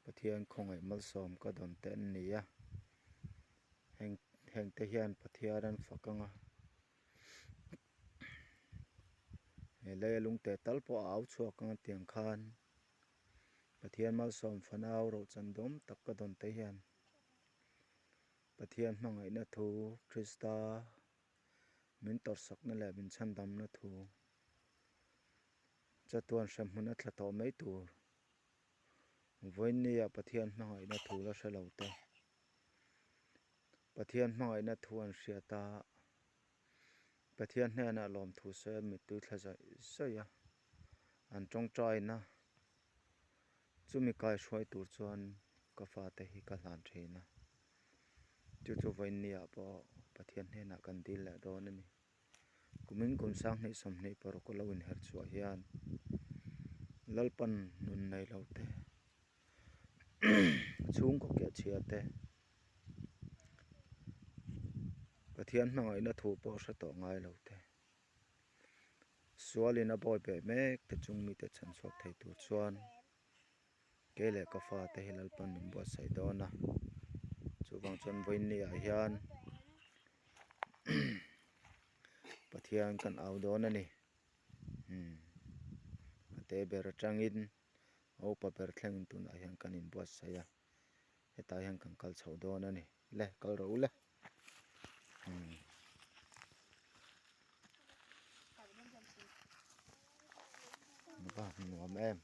Pathian khawngaih malsawm ka dawn te an ni a, heng heng te hian Pathian an fak ang a, he lei a lungte tal pawh a au chhuak ang a tiang khan Pathian malsawm fanau rohchan dawm tak ka dawn te hian Pathian hmangaihna thu Krista min tawrhsakna leh min chhandamna thu chatuan hremhmun a tla tawh mai tur. Vawiinnia Pathian hmangaihna thu la hre lo te, Pathian hmangaihna thu an hriat a, Pathian hnenah lawmthu sawi a mittui thla zawih zawih a, an tawngtaina chumi kaihruai tur chuan ka fate hi ka hlan thin a, chu chu vawiinnia pawh Pathian hnenah kan dil leh dawn a ni. Kumin kum 2026 a lo inher chhuah hian Lalpan nun nei lo te, chhungkaw keh chhia te, Pathian hmangaihna thu pawh hre tawh ngai lo te, sualin a bawi beh mek te chung mite chhan chhuak thei tur chuan kei leh ka fate hi Lalpan min buatsaih dawn a, chuvang chuan vawiinni ah hian Pathian kan au dawn a ni umm a te ber atangin a upa ber thlengin tunah hian kan inbuatsaih a hetah hian kan kal chho dawn a ni le kal rawh u le umm. Va nuam em.